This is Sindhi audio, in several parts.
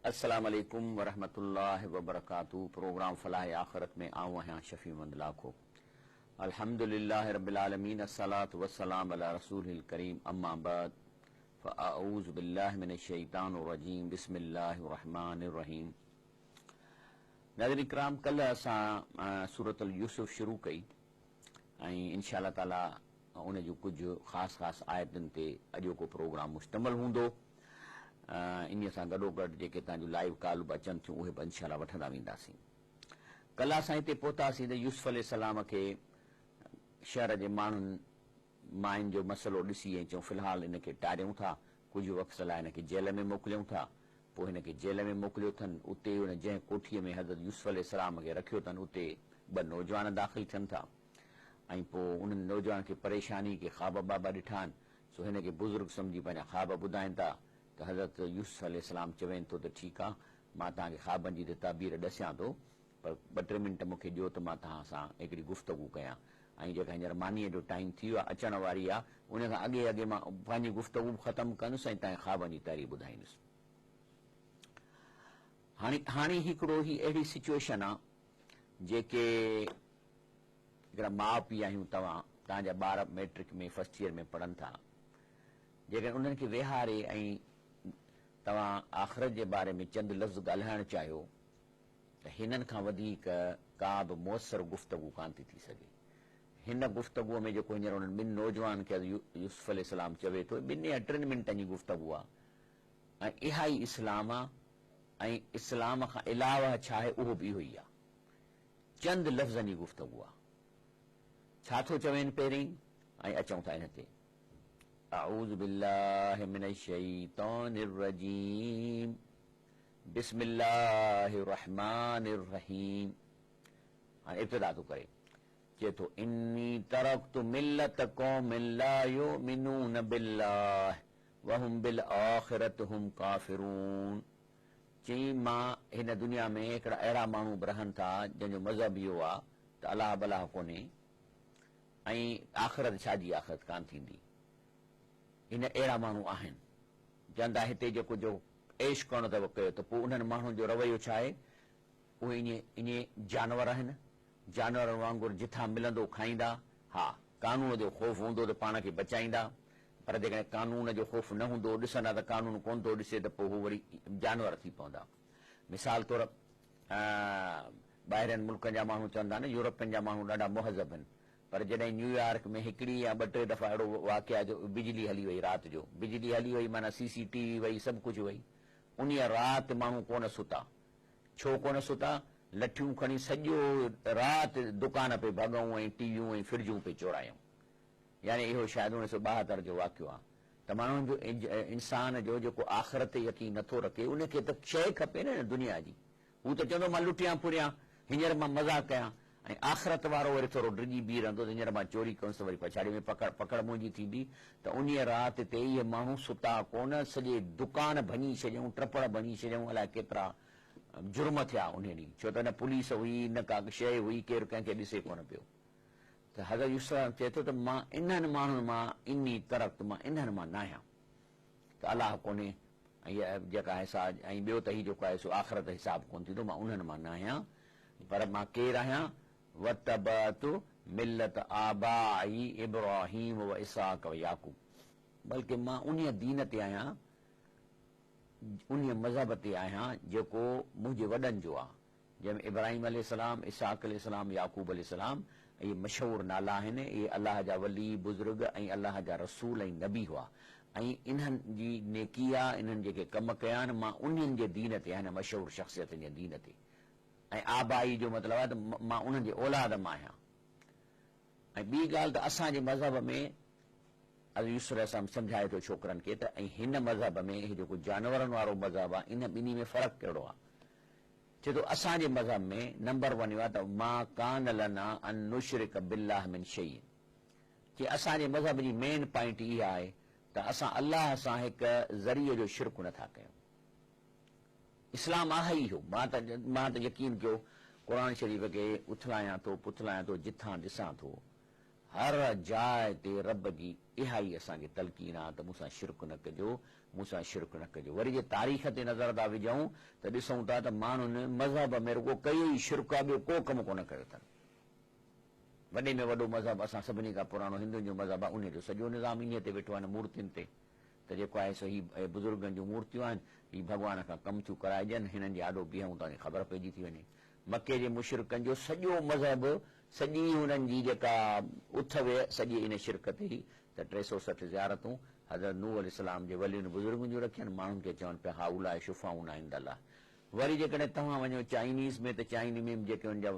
السلام عليڪم ورحمة الله وبرڪاته پروگرام فلاح آخرت ۾ آئون آهيان شفيع محمد لاکو الحمد لله رب العالمين الصلوة والسلام علي رسوله الڪريم اما بعد فاعوذ بالله من الشيطان الرجيم بسم الله الرحمن الرحيم ناظرين ڪرام ڪلهه اسان سورة اليوسف شروع ڪئي ۽ انشاء الله تعالي ان جون ڪجهه خاص خاص آيتن تي اڄوڪو پروگرام مشتمل هوندو. انهيء سان گڏوگڏ جيڪي توهان جون لائيو ڪالون به اچن ٿيون اهي به انشاء الله وٺندا وينداسين. ڪلهه اسان هتي پهتاسين ته يوسف عليه السلام کي شهر جي ماڻهن ماين جو مسئلو ڏسي ۽ چيون في الحال هن کي ٽاريون ٿا، ڪجهه وقت لاء هن کي جيل ۾ موڪليون ٿا. پوء هن کي جيل ۾ موڪليو اٿن، اتي ئي ان جنهن ڪوٺيء ۾ حضرت يوسف عليه السلام کي رکيو اٿن اتي ٻه نوجوان داخل ٿين ٿا ۽ پوء انهن نوجوان کي پريشاني ڪي خواب بابا ڏٺا آهن سو هن کي بزرگ سمجهي پنهنجا خواب ٻڌائين ٿا ته حضرت يوسف عليه السلام چوين ٿو ته ٺيڪ آ مان توهان کي خوابن جي ته تعبير ڏسيان ٿو پر ٻه ٽي منٽ مون کي ڏيو ته مان توهان سان هڪڙي گفتگو ڪيان ۽ جيڪا هينئر مانيء جو ٽائيم ٿي ويو آ اچڻ واري آ ان کان اڳي اڳي مان پنهنجي گفتگو به ختم ڪندس ۽ توهان کي خوابن جي تعريف ٻڌائيندس. هاڻي هاڻي هڪڙو هي اهڙي سچوئيشن آ جيڪي هڪڙا ماء پيء آهيون توهان، توهان جا ٻار مئٽرڪ ۾ فرسٽ ايئر ۾ پڙهن ٿا، جيڪڏهن انهن کي ويهاري ۽ توهان آخرت جي باري ۾ چند لفظ ڳالهائڻ چاهيو ته هنن کان وڌيڪ ڪا به موثر گفتگو ڪانه ٿي ٿي سگهي. هن گفتگوء ۾ جيڪو هينئر انهن ٻن نوجوانن کي حضرت يوسف عليه السلام چوي ٿو، ٻن يا ٽن منٽن جي گفتگو آهي ۽ اها ئي اسلام آهي ۽ اسلام کان علاوه ڇا آهي اهو به اهو ئي آهي. چند لفظن جي گفتگو آ. ڇا ٿو چوين پهرين ۽ اچون ٿا ان تي. اعوذ بالله من الشيطان الرجيم بسم الله الرحمٰن الرحيم هاڻي ابتدا ٿو ڪري چئي ٿو اني ترڪت ملت قوم لا يؤمنون بالله وهم بالآخرة هم ڪافرون چيائين، مان هن دنيا ۾ هڪڙا اهڙا ماڻهو به رهن ٿا، جن جو مذهب اهو آ ته الله بلاهه ڪونهي ۽ آخرت ڇا جي آخرت ڪانه ٿيندي. هن اهڙا ماڻهو آهن. چون ٿا هتي جيڪو جو عيش ڪرڻو اٿو ڪيو ته پوء انهن ماڻهن جو رويو ڇا آهي؟ اهي ائين ائين جانور آهن، جانورن وانگر جتان ملندو کائيندا، ها قانون جو خوف هوندو ته پاڻ کي بچائيندا، پر جيڪڏهن قانون جو خوف نه هوندو، ڏسندا ته قانون ڪونه ٿو ڏسي ته پوء هو وري جانور ٿي پوندا. مثال طور ٻاهرين ملڪن جا ماڻهو چون ٿا نه يورپين جا ماڻهو ڏاڍا مهذب آهن، پر جڏهن نيويارڪ ۾ هڪڙي يا ٻه ٽي دفعا اهڙو واقعا جو بجلي هلي وئي رات جو بجلي هلي وئي معنيٰ سي سي ٽي وي وئي سڀ ڪجهه وئي انهيء رات ماڻهو ڪونه ستا. ڇو ڪونه ستا؟ لٺيون کڻي سڄو رات دڪان پئي ڀڳئون ۽ ٽي ويون ۽ فرجون پئي چورايائون. يعني اهو شايد اوڻيهه سو 72 جو واقعو آ ته ماڻهن جو انسان جو جيڪو آخرت تي يقين نٿو رکي ان کي ته شيء کپي نه هن دنيا جي. هو ته چوندو مان لٽيان ڦريان، هينئر مان مزا ڪيان ۽ آخرت وارو وري ٿورو ڊڄي بيهي رهندو ته هينئر مان چوري ڪندس ته وري پڇاڙي ۾ پڪڙ پڪڙ منهنجي ٿيندي ته انهيء رات تي اهي ماڻهو ستا ڪونه، سڄي دڪان ڀڃي ڇڏيائون، ٽپڙ ڀڃي ڇڏيائون، الائي ڪيترا جرم ٿيا انهيء ڏينهن، ڇو ته نه پوليس هئي نه ڪا شيء هئي، ڪير ڪنهن کي ڏسي ڪونه پيو. ته حضرت يوسف عليه السلام چئي ٿو ته مان انهن ماڻهن مان اني ترڪت مان انهن مان ناهيان ته الله ڪونهي ۽ هيء جيڪا آهي سا ۽ ٻيو ته هي جيڪو آهي سو آخرت حساب ڪونه ٿيندو مان انهن مان ناهيان پر مان ڪير آهيان واتبعت ملت آبائي ابراهيم و اسحاق و يعقوب بلڪه مان انهيء دين تي آهيان انهيء مذهب تي آهيان جيڪو منهنجي وڏن جو آهي جنهن ۾ ابراهيم عليه السلام، اسحاق عليه السلام، يعقوب عليه السلام اهي مشهور نالا آهن، اهي الله جا ولي، بزرگ ۽ الله جا رسول ۽ نبي هئا ۽ انهن جي نيڪي آ، انهن جيڪي ڪم ڪيا آهن، مان انهن جي دين تي آهيان، مشهور شخصيتن جي دين تي ۽ آبائي جو مطلب آهي ته مان انهن جي اولاد مان آهيان ۽ ٻي ڳالهه ته اسان جي مذهب ۾ حضرت يوسف عليه السلام سمجهائي ٿو ڇوڪرن کي ته ۽ هن مذهب ۾ هي جيڪو جانورن وارو مذهب آ، ان ٻنهي ۾ فرق ڪهڙو آ؟ چئي ٿو اسان جي مذهب ۾ نمبر ون اهو آهي ته ما ڪان لنا ان نشرڪ بالله من شيء چي اسان جي مذهب جي مين پوائنٽ اها آهي ته اسان الله سان هڪ ذري جو شرڪ نه ٿا ڪيون. اسلام آهي ئي اهو. مان ته مان ته يقين ڪيو قرآن شريف کي اٿلايان ٿو پٿلايان ٿو جتان ڏسان ٿو. هر جاء تي رب جي اها ئي اسان کي تلقين آ ته مون سان شرڪ نه ڪجو، مون سان شرڪ نه ڪجو. وري جي تاريخ تي نظر ٿا وجهون ته ڏسون ٿا ته ماڻهن مذهب ۾ رڳو ڪيو ئي شرڪ آ ٻيو ڪو ڪم ڪونه ڪيو اٿن. وڏي ۾ وڏو مذهب اسان سڀني کان پراڻو هندن جو مذهب آ انهي جو سڄو نظام انهي تي ويٺو آ هن مورتين تي ته جيڪو آهي سو هي بزرگن جون مورتيون آهن هي ڀڳوان کان ڪم ٿيون ڪرائجن هنن جي آڏو بيهون ته ان خبر پئجي ٿي وڃي. مڪي جي مشرڪن جو سڄو مذهب، سڄي انهن جي جيڪا اٿ ويهه سڄي ان شرڪ تي هئي ته 360 زيارتون حضرت نوح عليه السلام جي ولين بزرگن جون رکين، ماڻهن کي چون پيا هؤلاء شفعاؤنا عند الله. وري جيڪڏهن توهان وڃو چائنيز ۾ ته چائني ۾ به جيڪي انهن جا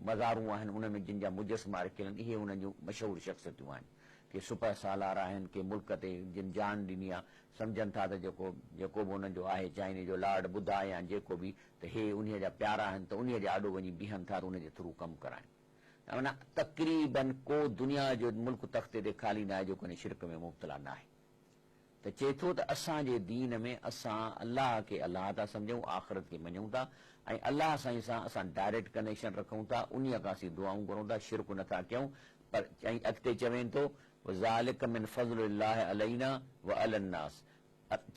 مزارون آهن ان ۾ جن جا مجسما رکيل آهن اهي انهن جون مشهور شخصيتون آهن. ڪي سپهه سالار آهن، ڪي ملڪ تي جن جان ڏني آهي، سمجهن ٿا ته جيڪو جيڪو به انهن جو آهي چائني جو لارڊ ٻڌا يا جيڪو به ته هي انهيء جا پيارا آهن ته انهيء جي آڏو وڃي بيهن ٿا ته ان جي ٿرو ڪم ڪرائين. معنيٰ تقريباً ڪو دنيا جو ملڪ تختي تي خالي ناهي جيڪو ان شرڪ ۾ مبتلا ناهي. ته چئي ٿو ته اسان جي دين ۾ اسان الله کي الله ٿا سمجهون، آخرت کي مڃون ٿا ۽ الله سائين سان اسان ڊائريڪٽ ڪنيڪشن رکون ٿا، انهيء کان اسين دعائون گهرون ٿا، شرڪ نه ٿا ڪيون پر ۽ اڳتي چوين ٿو وذلک من فضل الله علينا وعلي الناس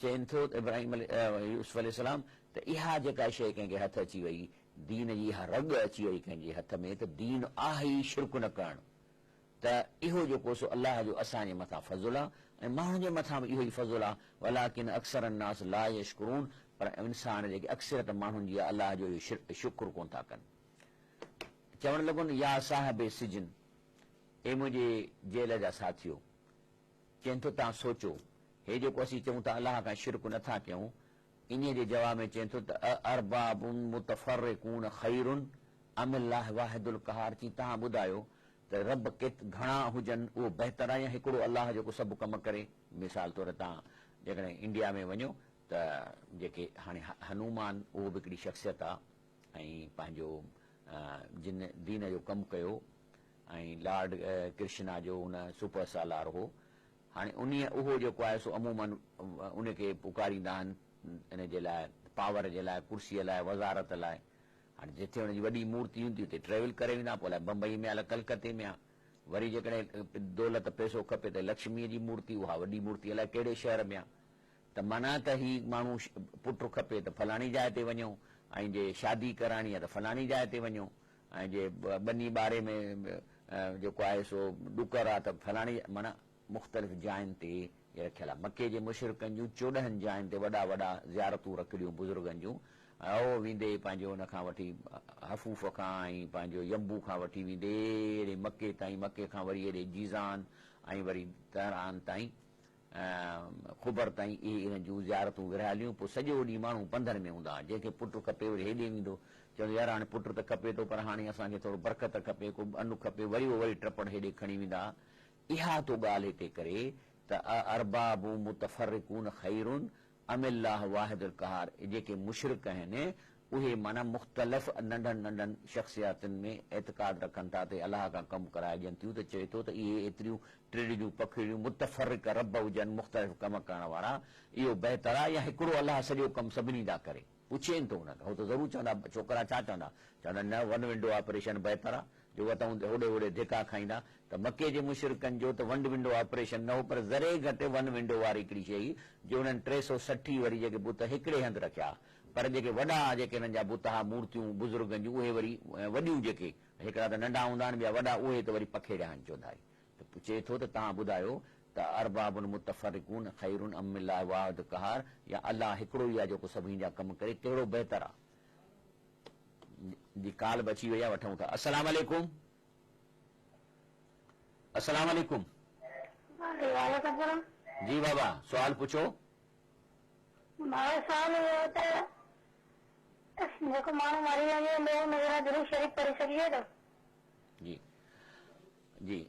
چين ٿو ته ابراهيم يوسف عليه السلام ته اها جيڪا شيء ڪنهن کي هٿ اچي وئي، دين جي اها رڳ اچي وئي ڪنهن جي هٿ ۾ ته دين آهي ئي شرڪ نه ڪرڻ ته اهو جيڪو سو الله جو اسان جي مٿان فضل آ ۽ ماڻهن جي مٿان به اهو ئي فضل آ ولڪن اڪثر الناس لا يشڪرون پر انسان جيڪي اڪثريت ماڻهن جي آ الله جو اهو شڪر ڪونه ٿا ڪن. چوڻ لڳن يا صاحب السجن اي منهنجي جيل جا ساٿيو! چين ٿو توهان سوچو، هي جيڪو اسين چئون ٿا الله کان شرڪ نه ٿا ڪيون، انهيء جي جواب ۾ چين ٿو ته اارباب متفرقون خير ام الله واحد القهار چين توهان ٻڌايو ته رب ڪيت گهڻا هجن اهو بهتر آهي يا هڪڙو الله جيڪو سڀ ڪم ڪري مثال طور توهان جيڪڏهن انڊيا ۾ وڃو ته جيڪي هاڻي هنومان اهو به هڪڙي شخصيت آهي ۽ پنهنجو جن دين جو ڪم ڪيو ۽ لارڊ ڪرشنا جو ان سپهه سالار هو. هاڻي انهيء اهو جيڪو آهي سو عموماً ان کي پڪاريندا آهن ان جي لاء پاور جي لاء ڪرسيء لاء وزارت لاء. هاڻي جتي ان جي وڏي مورتي هوندي اتي ٽريول ڪري ويندا پوء الائي بمبئي ۾ آهي الائي ڪلڪتي ۾ آهي. وري جيڪڏهن دولت پئسو کپي ته لڪشميء جي مورتي اها وڏي مورتي الائي ڪهڙي شهر ۾ آهي. ته معنيٰ ته هي ماڻهو پٽ کپي ته فلاڻي جاء تي وڃو ۽ جي شادي ڪرائڻي آهي ته فلاڻي جاء تي وڃو ۽ جي ٻني ٻاري ۾ جيڪو آهي سو ڏڪر آهي ته فلاڻي معنيٰ مختلف جاين تي هي رکيل آهي. مڪي جي مشرڪن جون 14 جاين تي وڏا وڏا زيارتون رکڙيون بزرگن جون ۽ ويندي پنهنجو ان کان وٺي حفوف کان ۽ پنهنجو ينبو کان وٺي ويندي هيڏي مڪي تائين مڪي کان وري هيڏي جيزان ۽ وري تهران تائين خبر تائين اهي انهن جون زيارتون ورهاليون، پوء سڄو ڏينهن ماڻهو پنڌن ۾ هوندا ها، جنهن کي پٽ کپي وري هيڏي ويندو، چوندو يار هاڻي پٽ ته کپي ٿو پر هاڻي اسان کي ٿورو برڪت کپي، ڪو ان کپي، وري اهو وري ٽپڙ هيڏي کڻي ويندا ها. اها ٿو ڳالهه هتي ڪري ته اارباب متفرقون خير ام الله واحد القهار، اهي جيڪي مشرڪ آهن اهي معنيٰ مختلف ننڍن ننڍن شخصياتن ۾ اعتقاد رکن ٿا ته الله کان ڪم ڪرائجن ٿيون ته چئي ٿو ته اهي ايتريون ٽڙيون پکڙيون متفرق رب هجن مختلف ڪم ڪرڻ وارا اهو بهتر آهي يا هڪڙو الله سڄو ڪم سڀني جا ڪري؟ پڇين ٿو ان کان هو ته ضرور چوندا ڇوڪرا ڇا چوندا؟ چوندا نه ون ونڊو آپريشن بهتر آهي جو وتئون هوڏي هوڏي ڌڪا کائيندا ته مڪي جي مشرڪن جو ته ونڊ ونڊو آپريشن نه هو پر ذري گهٽ ون ونڊو واري هڪڙي شيء هئي جو انهن 360 وري جيڪي بت هڪڙي هنڌ رکيا پر جيڪي وڏا جيڪي انهن جا بت ها مورتيون بزرگن جون اهي وري وڏيون جيڪي هڪڙا ته ننڍا هوندا آهن ٻيا وڏا اهي ته وري پکيڙيا آهن چوڌاري ته چئي ٿو ته توهان ٻڌايو ته ارباب متفرقون خير ام الله واحد قهار يا الله هڪڙو ئي آهي جيڪو سڀني جا ڪم ڪري ڪهڙو بهتر آهي جي ڪال به اچي وئي آهي وٺون ٿا السلام عليڪم السلام عليڪم وعليڪم السلام جي بابا سوال پڇو. ڀاء سوال اهو آهي ته جيڪو ماڻهو مري وڃي ٿو ان جي لاء درود شريف پڙهي سگهجي ٿو؟ جي جي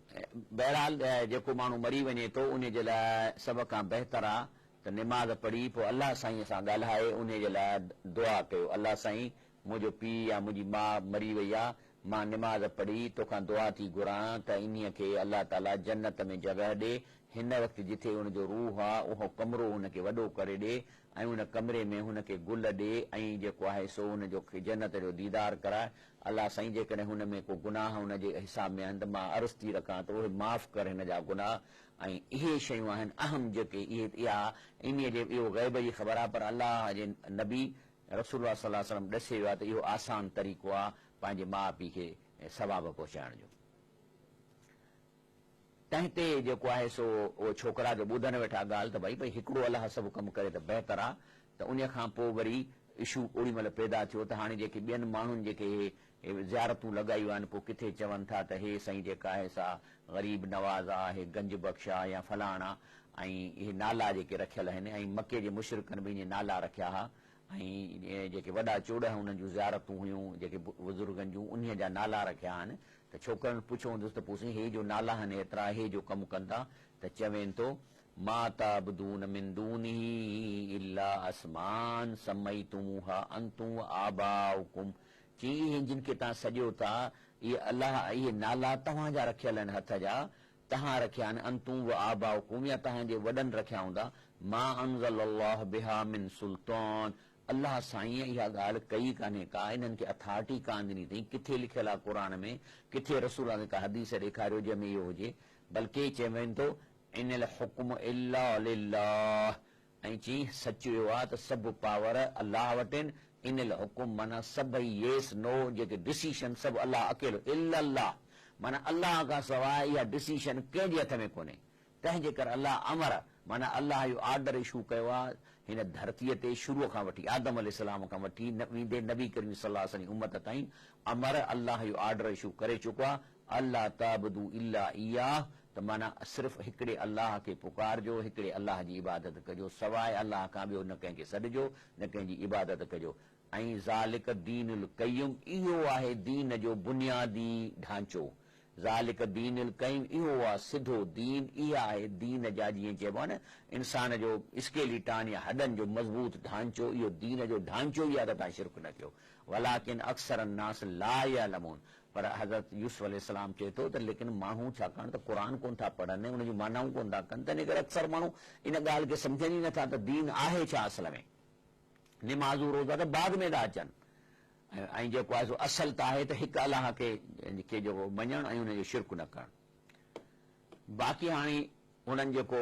بهرحال جيڪو ماڻهو مري وڃي ٿو انهي جي لاء سڀ کان بهتر آ ته نماز پڙهي پوء الله سائين سان ڳالهائي انهي جي لاء دعا ڪيو الله سائين منهنجو پيء يا منهنجي ماء مري وئي آ. مان نماز پڙهي توکان دعا ٿي گهران ته انهيء کي الله تعاليٰ جنت ۾ جڳهه ڏي، هن وقت جٿي ان جو روح آ اهو ڪمرو هن کي وڏو ڪري ڏي ۽ ان ڪمري ۾ هن کي گل ڏي ۽ جيڪو آهي سو هن جو کي جنت جو ديدار ڪراء، الله سائين جيڪڏهن هن ۾ ڪو گناهه هن جي حساب ۾ آهن ته مان عرض ٿي رکان ته اهي معاف ڪر هن جا گناهه ۽ اهي شيون آهن اهم جيڪي اهي اها انهيء جي اهو غيب جي خبر آ پر الله جي نبي رسول الله صلي الله عليه وسلم ڏسي ويو آ ته اهو آسان طريقو آ پنهنجي ماء پيء کي ثواب پهچائڻ جو. تنهن تي جيڪو آهي سو اهي ڇوڪرا جو ٻڌن ويٺا ڳالهه ته ڀئي ڀئي هڪڙو الله سڀ ڪم ڪري ته بهتر آ ته انهيء کان پوء وري اشو اوڏي مهل پيدا ٿيو ته هاڻي جيڪي ٻين ماڻهن جيڪي اهي زيارتون لڳايون آهن پوء ڪٿي چون ٿا ته هي سائين جيڪا آهي سا غريب نواز آ هي گنج بخش آ يا فلاڻ آ ۽ اهي نالا جيڪي رکيل آهن ۽ مڪي جي مشرڪن به ائين نالا رکيا ها ۽ جيڪي وڏا 14 انهن جون زيارتون هيون جيڪي بزرگن جون انهيء جا نالا رکيا آهن ته ڇوڪرن پڇيو هوندس ته پوء سائين هي جو نالا آهن ايترا هي جو ڪم ڪن ٿا ته چوين ٿو ما تعبدون من دونه الا اسماء سميتموها انتم وآباؤڪم چيائين اهي جن کي توهان سڏيو ٿا اهي الله اهي نالا توهان جا رکيل آهن هٿ جا توهان رکيا آهن انتم وآباؤڪم يا توهان جي وڏن رکيا هوندا ما انزل الله بها من سلطان الله سائينء اها ڳالهه ڪئي ڪانهي ڪا انهن کي اٿارٽي ڪانه ڏني اٿئين ڪٿي لکيل آهي قرآن ۾ ڪٿي رسول الله ڪا حديث ڏيکاريو جنهن ۾ اهو هجي بلڪه چوين ٿو ان الحڪم الا لله ۽ چيائين سچ اهو آهي ته سڀ پاور الله وٽ آهن ان الحڪم معنيٰ سڀئي ييس نو جيڪي ڊسيشن سڀ الله اڪيلو الا الله معنيٰ الله کان سواء اها ڊسيشن ڪنهن جي هٿ ۾ ڪونهي تنهن جي ڪري الله امر معنيٰ الله اهو آرڊر اشو ڪيو آهي هن ڌرتيء تي شروع کان وٺي آدم عليه السلام کان وٺي ويندي نبي ڪريم صلي الله عليه وسلم جي امت تائين امر الله اهو آرڊر اشو ڪري چڪو آهي الا تعبدوا الا اياه ته معنيٰ صرف هڪڙي الله کي پڪارجو هڪڙي الله جي عبادت ڪجو سواء الله کان ٻيو نه ڪنهن کي سڏجو نه ڪنهن جي عبادت ڪجو ۽ ذالڪ الدين القيم اهو آهي دين جو بنيادي ڍانچو ذالڪ الدين القيم اهو آ سڌو دين اها آهي دين جا جيئن چئبو آهي نه انسان جو اسڪيليٽان يا هڏن جو مضبوط ڍانچو اهو دين جو ڍانچو ئي آهي ته توهان شرڪ نه ڪيو ولڪن اڪثر الناس لا يعلمون پر حضرت يوسف عليه السلام چئي ٿو ته ليڪن ماڻهو ڇاڪاڻ ته قرآن ڪونه ٿا پڙهن ۽ ان جون معنائون ڪونه ٿا ڪن تنهن ڪري اڪثر ماڻهو ان ڳالهه کي سمجهن ئي نٿا ته دين آهي ڇا اصل ۾ نمازون روزا ته بعد ۾ ٿا اچن ۽ جيڪو آهي سو اصل ته آهي ته هڪ الله کي کي جيڪو مڃڻ ۽ ان جو شرڪ نه ڪرڻ. باقي هاڻي هنن جيڪو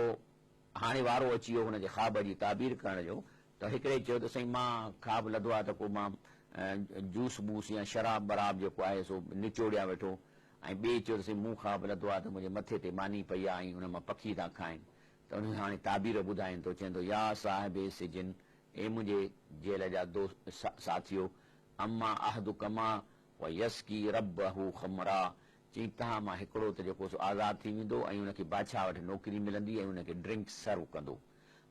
هاڻي وارو اچي ويو هن جي خواب جي تعبير ڪرڻ جو ته هڪڙي چيو ته سائين مان خواب لڌو آهي ته ڪو مان جوس بوس يا شراب براب جيڪو آهي سو نچوڙيان ويٺو ۽ ٻئي چيو ته سائين مون خواب لڌو آهي ته منهنجي مٿي تي ماني پئي آهي ۽ ان مان پکي ٿا کائن ته انهن هاڻي تعبير ٻڌائين ٿو چين ٿو يا صاحبي سجن اي منهنجي جيل جا دوست ساٿيو اما احدڪما فيسقي ربه خمرا چئين توهان مان هڪڙو ته جيڪو سو آزاد ٿي ويندو ۽ ان کي بادشاهه وٽ نوڪري ملندي ۽ ان کي ڊرنڪ سرو ڪندو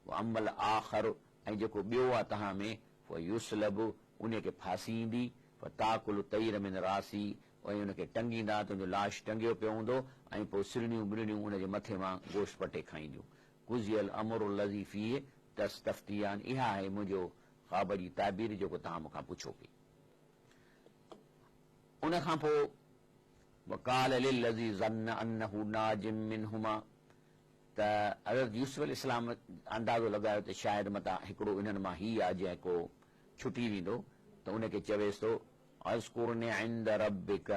واما الاخر ۽ جيڪو ٻيو آ توهان ۾ فيصلب انهي کي ڦاسي ايندي فتاڪل الطير من راسه ۽ ان کي ٽنگيندا ته ان جو لاش ٽنگيو پيو هوندو ۽ پوء سرڻيون ٻرڻيون ان جي مٿي مان گوشت پٽي کائينديون. قضي الامر الذي فيه تستفتيان اها آهي منهنجو خواب جي تعبير جيڪو توهان مون کان پڇيو پئي. ان کان پوء وقال للذي ظن انه ناج منهما ته حضرت يوسف عليه السلام اندازو لڳايو ته شايد متان هڪڙو انهن مان هي آهي جنهن ڪو ڇٽي ويندو ته ان کي چويس ٿو اذڪرني عند ربک،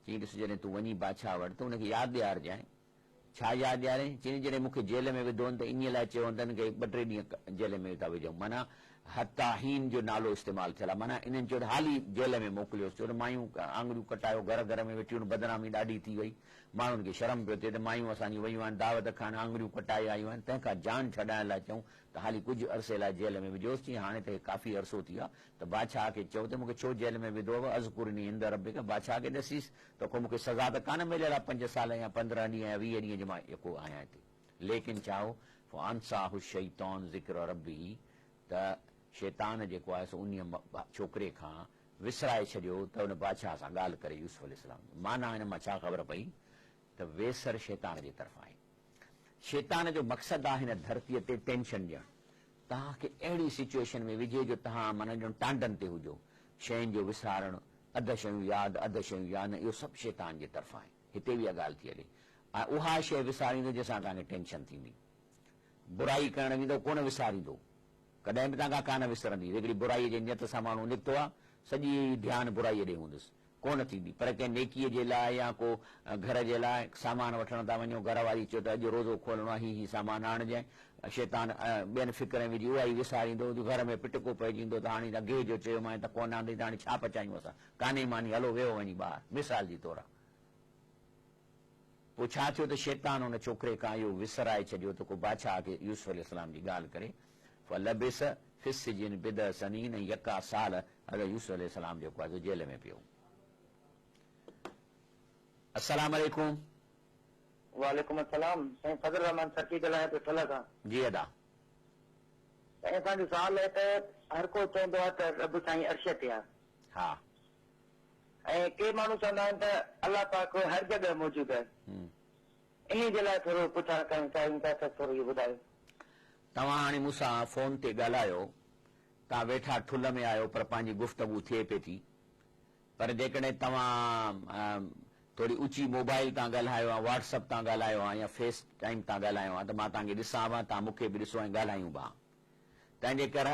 چيائين ڏس جڏهن تون وڃين بادشاهه وٽ ته ان کي ياد ڏيارجانء. ڇا ياد ڏيارين؟ چيائين جڏهن مون کي جيل ۾ وڌو هن ته انهيء لاء چيو هن ته هن کي ٻه ٽي ڏينهن جيل ۾ ٿا وجهون. معنيٰ حتيٰ حين جو نالو استعمال ٿيل آهي. معنيٰ انهن چيو ته حالي جيل ۾ موڪليوس. چيو ته مايون آڱريون ڪٽايو گهر گهر ۾ ويٺيون آهن، بدنامي ڏاڍي ٿي وئي. ماڻهن کي شرم پيو ٿئي ته مايون اسان جون ويون آهن دعوت کائڻ آڱريون ڪٽائي آيون آهن، تنهن کان جان ڇڏائڻ لاء چئون ته حالي ڪجهه عرصي لاء جيل ۾ وجهوس. چيائين هاڻي ته هي ڪافي عرصو ٿي ويو آهي. ته بادشاهه کي چئو ته مون کي ڇو جيل ۾ وڌو اٿو، اذڪرني عند ربک، بادشاهه کي ڏسيس ته ڪو مون کي سزا ته ڪانه مليل آهي پنج سال يا 15 ڏينهن يا 20 ڏينهن جو مان يڪو آهيان هتي، ليڪن ڇا هو، فانساه الشيطان ذڪر ربه، ته شيطان جيڪو آهي سو انهيء ڇوڪري کان وسرائي ڇڏيو ته ان بادشاهه سان ڳالهه ڪري يوسف عليه السلام، معنيٰ هن مان ڇا خبر پئي ته ويسر شيطان جي طرفان آهي. شيطان جو مقصد آهي هن ڌرتيء تي ٽينشن ڏيڻ. توهان کي اهڙي سچوئيشن ۾ وجهي جو توهان معنيٰ ڄڻ ٽانڊن تي هجو. شين جو وسارڻ، اڌ شيون ياد اڌ شيون ياد نه اهو سڀ شيطان جي طرفان آهي. هتي به اها ڳالهه ٿي هلي ۽ اها شيء وساريندو جنهن سان توهان کي ٽينشن ٿيندي. برائي ڪرڻ ويندو ڪونه وساريندو. ڪڏهن به توهان کان ڪانه وسرندي. هڪڙي برائيء جي نيت سان ماڻهو نڪتو آ، سڄي ڌيان برائيء ڏي هوندس. ڪونه ٿيندي. پر ڪنهن نيڪيء جي لاء يا ڪو گهر جي لاء سامان وٺڻ ٿا وڃو، گهر واري چيو ته اڄ روزو کولڻو آ، هي هي سامان آڻجانء. شيطان ٻين فڪرن وجهي اها ئي وساريندو. جو گهر ۾ پٽڪو پئجي ايندو ته هاڻي گيهه جو چيومانء ته ڪونه آندئي ته هاڻي ڇا پچايون اسان؟ ڪانهي ماني، هلو ويهو وڃي ٻاهر. مثال جي طور. پوء ڇا ٿيو ته شيطان ان ڇوڪري کان اهو وسرائي ڇڏيو ته ڪو بادشاهه کي يوسف عليه السلام جي ڳالهه ڪري، فلبث في السجن بضع سنين ۽ يڪا سال حضرت يوسف عليه السلام جيڪو آهي سو جيل ۾ پيو. السلام عليڪم. وعليڪم السلام سائين فضل الرحمان سرڪي ڳالهايان پيو ٺلهه کان. جي ادا. سائين اسان جو سوال آهي ته هر ڪو چوندو آهي ته رب سائين عرش تي آهي. ها. ۽ ڪي ماڻهو چوندا آهن ته الله پاڪ هر جڳهه موجود آهي. انهي جي لاء ٿورو پڇاڻ ڪرڻ چاهيون ٿا ته ٿورو اهو ٻڌايو. توهان هاڻي مون سان فون تي ڳالهايو، توهان ويٺا ٺلهه ۾ آهيو پر پنهنجي گفتگو ٿئي پئي ٿي. پر جيڪڏهن توهان ٿوري اوچي موبائل تان ڳالهايو ها، واٽس اپ تان ڳالهايو ها يا فيس ٽائيم تان ڳالهايو ها ته مان توهان کي ڏسان به ها، توهان مون کي به ڏسو ۽ ڳالهايون به ها. تنهن جي ڪر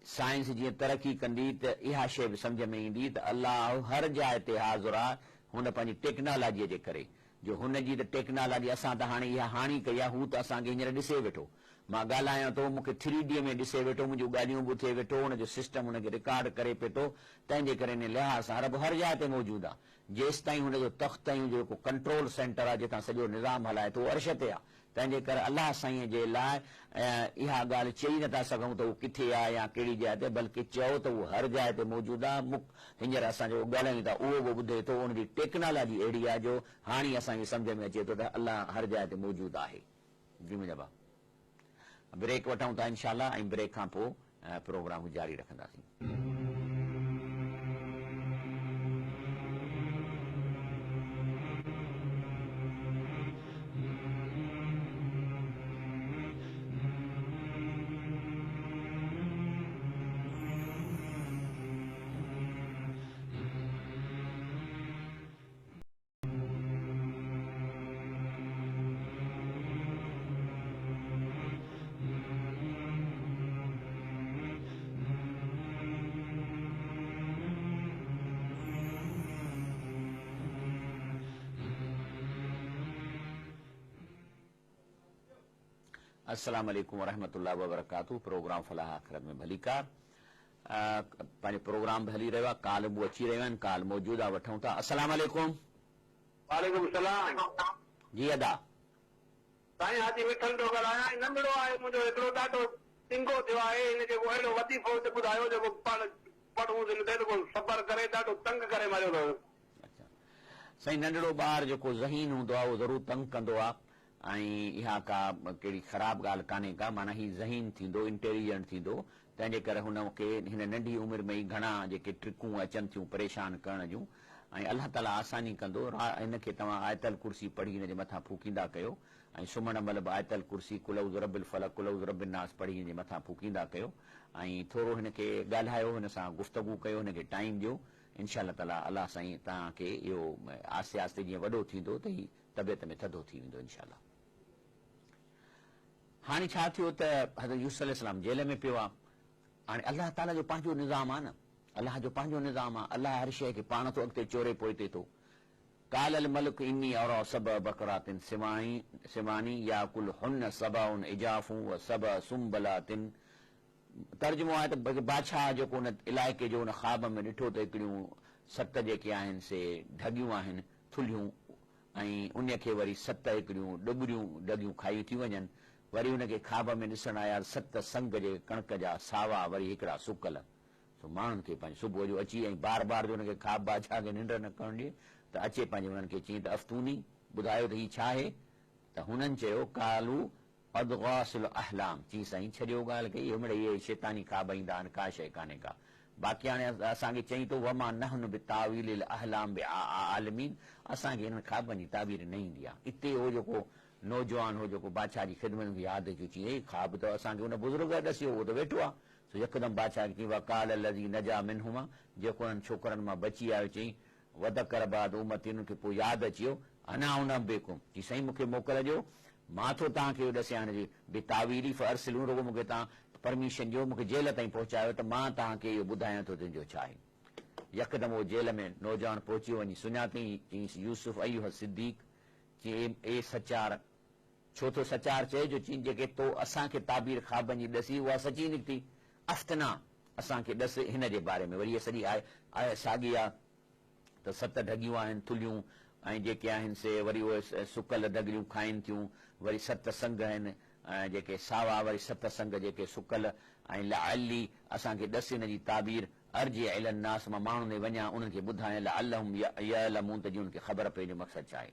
سائنس جيئن ترقي ڪندي ته اها شيء به سمجهه ۾ ايندي ته الله هر جاء تي حاضر آ هن پنهنجي ٽيڪنالاجيء جي ڪري جو هن جي ته ٽيڪنالاجي اسان ته هاڻي اها هاڻي ڪئي آ هو ته اسان کي هينئر ڏسي ويٺو مان ڳالهايان ٿو مون کي ٿري ڊي ۾ ڏسي ويٺو منهنجون ڳالهيون ٻڌي ويٺو ان جو سسٽم ان کي رڪارڊ ڪري پئي ٿو تنهن جي ڪري ان لحاظ سان رب هر جاء تي موجود آ جيستائين هن جو تخت ۽ جيڪو ڪنٽرول سينٽر آ جتان سڄو نظام هلائي ٿو اهو عرش تي آ تنهن جي ڪري الله سائينء جي لاء اها ڳالهه چئي نٿا سگهون ته هو ڪٿي آهي يا ڪهڙي جاء تي، بلڪه چئو ته هو هر جاء تي موجود آهي، مڪ هينئر اسان جيڪو ڳالهايون ٿا اهو به ٻڌي ٿو، ان جي ٽيڪنالاجي اهڙي آهي جو هاڻي اسان کي سمجهه ۾ اچي ٿو ته الله هر جاء تي موجود آهي. جي منهنجا ڀاء. بريڪ وٺون ٿا انشاء الله ۽ بريڪ کان پوء پروگرام کي جاري رکنداسين. السلام عليڪم ورحمة الله وبرڪاته پروگرام فلاح آخرت ۾ ڀليڪار پنهنجو پروگرام به هلي رهيو آهي ڪال به اچي رهيون آهن ڪال موجود آهي وٺون ٿا السلام عليڪم. وعليڪم السلام. جي ادا. سائين حاجي مٺل ٿو ڳالهايان هي ننڍڙو آهي منهنجو هڪڙو ڏاڍو چنگو ٿيو آهي هن کي ڪو اهڙو وظيفو ته ٻڌايو جيڪو پاڻ پڙهون هن تي ته ڪو صبر ڪري ڏاڍو تنگ ڪري ماريو اٿس. اڇا سائين ننڍڙو ٻار جيڪو ذهين هوندو آهي اهو ضرور تنگ ڪندو آهي ۽ اها ڪا ڪهڙي خراب ڳالهه ڪانهي ڪا معنيٰ هي ذهين ٿيندو انٽيليجنٽ ٿيندو تنهن جي ڪري هن کي هن ننڍي عمر ۾ ئي گهڻا جيڪي ٽرڪون اچن ٿيون پريشان ڪرڻ جون ۽ الله تعاليٰ آساني ڪندو را هن کي توهان آيت الڪرسي پڙهي هن جي مٿان ڦوڪيندا ڪيو ۽ سمهڻ مهل به آيت الڪرسي قل اعوذ برب الفلق قل اعوذ برب الناس پڙهي هن جي مٿان ڦوڪيندا ڪيو ۽ ٿورو هن کي ڳالهايو هن سان گفتگو ڪيو هن کي ٽائيم ڏيو انشاء الله تعاليٰ الله سائين توهان کي اهو آهستي آهستي جيئن وڏو ٿيندو ته هي طبيعت ۾ ٿڌو ٿي ويندو انشاء الله. هاڻي ڇا ٿيو ته حضرت يوسف عليه السلام جيل ۾ پيو آ. هاڻي الله تعاليٰ جو پنهنجو نظام آ نه، الله جو پنهنجو نظام آ، الله هر شيء کي پاڻ ٿو اڳتي چوري پوئتي ٿو. قال الملڪ اني اري سبع بقرات سمان ياڪلهن سبع عجاف وسبع سنبلات ترجمو آهي ته بادشاهه جيڪو ان علائقي جو ان خواب ۾ ڏٺو ته هڪڙيون ست جيڪي آهن سي ڍڳيون آهن ٿلهيون ۽ انهيء کي وري ست هڪڙيون ڏٻريون ڍڳيون کائي ٿيون وڃن. وري هن کي خواب ۾ ڏسڻ آيا ست سنگ جيڪي ڪڻڪ جا ساوا وري هڪڙا سڪل. سو ماڻهن کي پنهنجي صبح جو اچي ۽ بار بار جو هن کي خواب بادشاهه کي ننڊ نه ڪرڻ ڏئي ته اچي پنهنجي انهن کي چيائين ته افتوني، ٻڌايو ته هي ڇا آهي؟ ته هنن چيو، قالوا اضغاث الاحلام، چي سائين ڇڏيو ڳالهه کي، اهي مڙئي اهي شيطاني خواب ايندا آهن، ڪا شيء ڪانهي ڪا. باقي هاڻي اسان کي چئين ٿو وما نحن بتاويل الاحلام بعالمين، اسان کي انهن خوابن جي تعبير نه ايندي آهي. اتي اهو جيڪو نوجوان هو جيڪو بادشاهه جي خدمت ۾ ياد اچيو چي هي خواب ته اسان کي ان بزرگ ڏسيو اهو ته ويٺو آهي. سو سو يڪدم بادشاهه کي چيائين، وقال الذي نجا منهما، جيڪو انهن ڇوڪرن مان بچي آيو، چيائين، وذڪر بعد امتي، انهن کي پوء ياد اچي ويو، انا انبئڪم، چي سائين مون کي موڪل ڏيو، مان ٿو توهان کي اهو ڏسيان هن جي بتاويله فارسلون، رڳو مون کي توهان پرميشن ڏيو، مون کي جيل تائين پهچايو ته مان توهان کي اهو ٻڌايان ٿو ته ان جو ڇا آهي. يڪدم اهو جيل ۾ نوجوان پهچي وڃي سڃاتئين، چيائينس، يوسف ايها الصديق، چي اي سچار! ڇو ٿو سچار چئي جو چين جيڪي تو اسان کي تعبير خوابن جي ڏسي اها سچي نڪتي. افتنا اسان کي ڏس هن جي باري ۾ وري هيء سڄي آيت آيت ساڳي آ ته ست ڍڳيون آهن ٿلهيون ۽ جيڪي آهن سي وري اهي سڪل ڍڳريون کائين ٿيون وري ست سنگ آهن جيڪي ساوا وري ست سنگ جيڪي سڪل ۽ لعلي اسان کي ڏس هن جي تعبير ارجع الي الناس مان ماڻهن ڏي وڃان انهن کي ٻڌايان لعلهم يعلمون ته جيئن انهن کي خبر پئي جو مقصد ڇا آهي.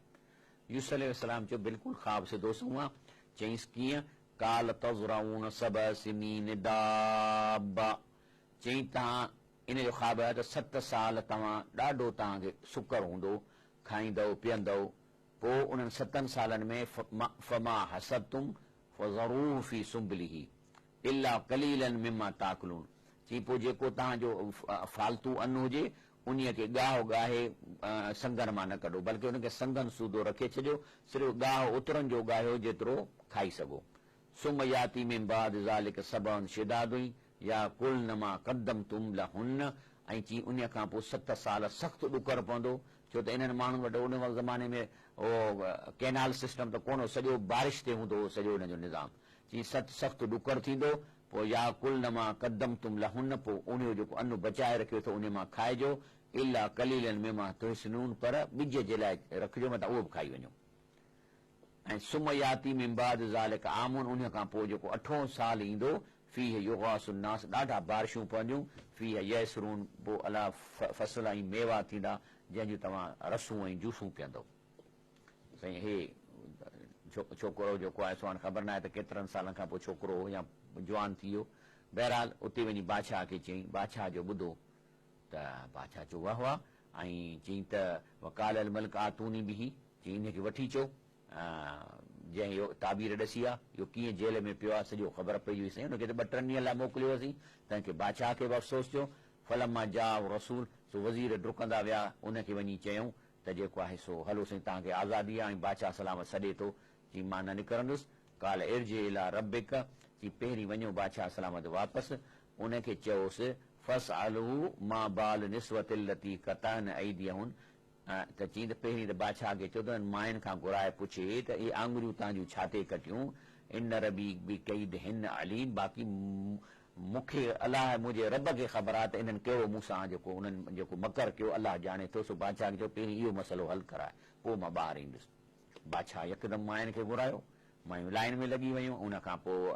يوسف عليه السلام چيو، بلڪل خواب سڌو سنئون آ. چيائينس، ڪيئن؟ قال تزرعون سبع سنين دابا چيائين، توهان ان جو خواب آهي ته ست سال توهان ڏاڍو توهان کي سڪر هوندو، کائيندؤ پيئندؤ، پوء انهن ستن سالن ۾ فما حصدتم فذروه في سنبله الا قليلا مما تاڪلون چيائين، پوء جيڪو توهان جو فالتو ان هجي انهيء کي ڳاهه ڳاهي سنگن مان نه ڪڍو، بلڪه ان کي سنگن سوڌو رکي ڇڏيو، صرف ڳاهه اوترن جو ڳاهيو جيترو کائي سگهو. ثم ياتي من بعد ذلک سبع شداد ياڪلن ما قدمتم لهن ۽ چي انهيء کان پوء ست سال سخت ڏڪر پوندو، ڇو ته انهن ماڻهن وٽ ان وقت زماني ۾ اهو ڪئنال سسٽم ته ڪونه هو، سڄو بارش تي هوندو هو سڄو انهن جو نظام. چي ست سخت ڏڪر ٿيندو، پوء ياڪلن ما قدمتم لهن پوء انهيء جيڪو ان بچائي رکيو اٿو انهيء مان کائجو، الا قليلا مما تحصنون پر ٻج جي لاء رکجو متان اهو به کائي وڃو. ۽ ثم ياتي من بعد ذلک عام انهيء کان پوء جيڪو اٺون سال ايندو، فيه يغاث الناس ڏاڍا بارشون پونديون، فيه يعصرون پوء الا فصل ۽ ميوا ٿيندا جنهن جون توهان رسون ۽ جوسون پيئندؤ. سائين هي ڇوڪرو جيڪو آهي سو هاڻي خبر ناهي ته ڪيترن سالن کان پوء ڇوڪرو هو يا جوان ٿي ويو. بهرحال اتي وڃي بادشاهه کي چيائين. بادشاهه جو ٻڌو ته بادشاهه چيو واه واه ۽ چيائين ته وقال الملڪ آتوني به چيائين انهي کي وٺي اچو جنهن اهو تعبير ڏسي آ اهو ڪيئن جيل ۾ پيو آ سڄو خبر پئجي وئي سائين ان کي ته ٻه ٽن ڏينهن لاء موڪليو هوسين تنهن کي بادشاهه کي به افسوس ٿيو فلما جاء الرسول سو وزير ڊڪندا ويا ان کي وڃي چيائون ته جيڪو آهي سو هلو سائين توهان کي آزادي آهي ۽ بادشاهه سلامت سڏي ٿو، چي مان نه نڪرندس، قال ارجع الي ربک، چي پهرين وڃو بادشاهه سلامت واپس، ان کي چئوس، فاسأله ما بال النسوة التي قطعن ايديهن، ته چين ته پهرين ته بادشاهه کي چئو ته انهن ماين کان گهرائي پڇي ته اهي آڱريون توهان جون ڇا تي ڪٽيون، ان ربي بڪيدهن عليم، باقي مون کي الله منهنجي رب کي خبر آهي ته انهن ڪهڙو مون سان جيڪو انهن جيڪو مڪر ڪيو الله ڄاڻي ٿو، سو بادشاهه کي چيو پهرين اهو مسئلو حل ڪراء پوء مان ٻاهر ايندس. بادشاهه يڪدم ماين کي گهرايو، مايون لائين ۾ لڳي ويون، ان کان پوء